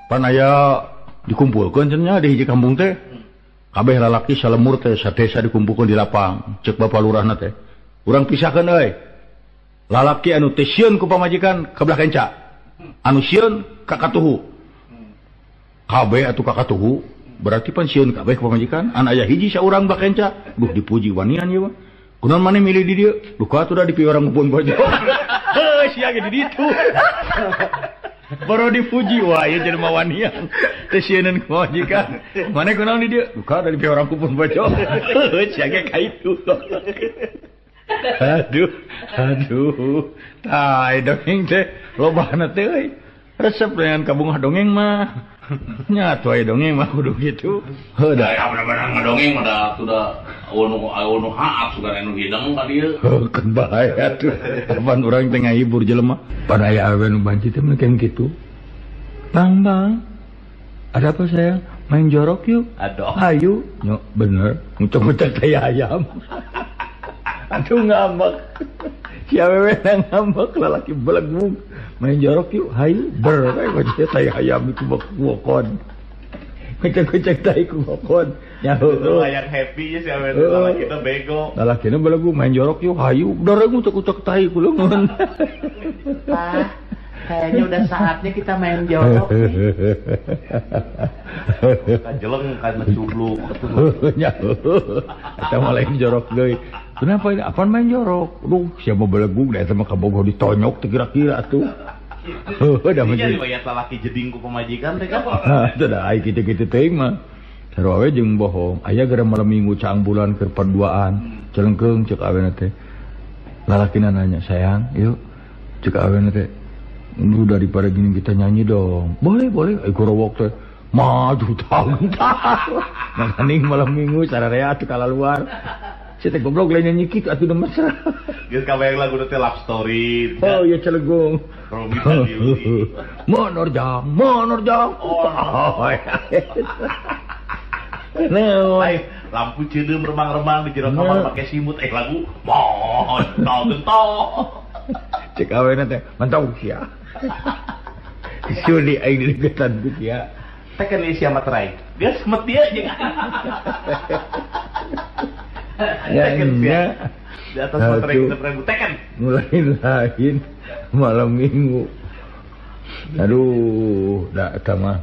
Pan aya dikumpulkeun cenah di hiji kampung teh. Kabeh lalaki salemur teh sadesa dikumpulkeun di lapang. Cek bapak lurahna teh. Urang pisahkeun euy. Lalaki anu teh sieun ku pamajikan ka belah kenca. Anu sieun ka katuhu. Kabeh atuh ka katuhu berarti pan sieun kabeh ku pamajikan. An aya hiji saurang belah kenca. Duh dipuji wanian ieu mah. Kunaon maneh milih di dieu? Duka atuh da di piwarang ngumpul bojo. Heuh sia ge di ditu. Baru dipuji wah ieu jelema wanian. Teh sieuneun ku pamajikan. Maneh kunaon di dieu? Duka da di piwarang ngumpul bojo. Heuh sia ge ka itu. Aduh, aduh. Tah dongeng teh lobana teh euy. Resep dengan kabungah dongeng mah. Nya atuh aya dongeng mah kudu kitu. Heuh da aya bener-bener ngadongeng mah da sudah eueuh nu haap sugan anu hideng ka dieu. Heuh keun bae atuh. Kapan urang teh ngahibur jelema. Pan aya awewe nu banci teh mah kitu. Bang, bang. Ada apa sayang? Main jorok yuk. Aduh. Ayo. Nyok bener. Ngucek-ngucek tai ayam. Aduh ngambek. Si awewe ngambek lalaki belegung. Main jorok yuk, hayu ber kayak tai ayam itu bokon. Kucek-kucek tai ku bokon. Nyaho. Layar happy ya si awewe lalaki teh bego. Lalakina belegung main jorok yuk, hayu doreng ucek-ucek tai ku leungeun. Pak, kayaknya udah saatnya kita main jorok nih. Kajeleng kan cubluk. Nyaho. Eta mah lain jorok deui. Kenapa ini? Apaan main jorok? Duh, siapa belegung dah sama kabogoh ditonyok teh kira-kira atuh. Udah mah. Jadi riwayat lalaki jeding ku pamajikan teh kan. Teu da ai kitu-kitu teuing mah. Sarua we jeung bohong. Aya gara malam minggu caang bulan keur paduaan, celengkeung ceuk awena teh. Lalakina nanya, "Sayang, yuk." Ceuk awena teh, "Lu daripada gini kita nyanyi dong." Boleh, boleh. Ai gorowok teh. Maju tahun tahun. Makaning malam minggu sararea atuh kalaluar. Saya teh goblok lain nyanyi kitu atuh mesra. Geus kabayang lagu teh love story. Oh iya celegung. Romeo Juliet. Menerjang, menerjang. Oh. Nah, lampu ceudeum remang-remang di jero kamar make simut lagu montol gentol. Cek awena teh mantau sia. Suli aing dideketan ku sia. Teh kan sia materai. Geus met dia jeung. Ya, ya. Di atas materai kita ribu teken. Mulai lain malam minggu. Aduh, dah eta mah.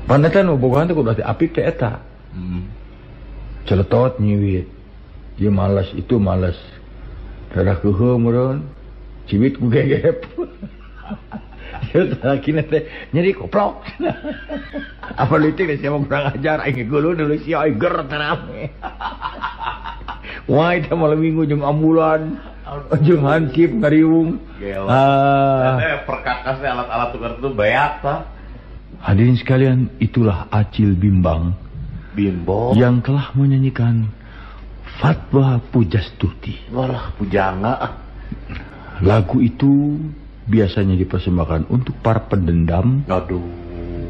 Pandetan nu bogohan teh kudu apik teh eta. Celetot nyiwit. Ieu malas itu malas. Rada keuheuh meureun. Ciwit ku gegep. Lalakina teh nyeri koplok. Apa leutik teh sia kurang ajar aing geuleuh deui sia aing ger terame. Wah, itu malam minggu jeung ambulan, jeung hansip ngariung. Ah, perkakas teh alat-alat tukar itu beak tah. Hadirin sekalian, itulah Acil Bimbang. Bimbo yang telah menyanyikan Fatwa Pujastuti. Walah, pujangga. Lagu itu biasanya dipersembahkan untuk para pendendam. Aduh.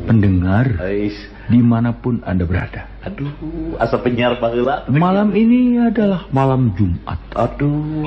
Pendengar. Ais. Dimanapun Anda berada. Aduh, asa penyiar baheula. Malam ini adalah malam Jumat. Aduh.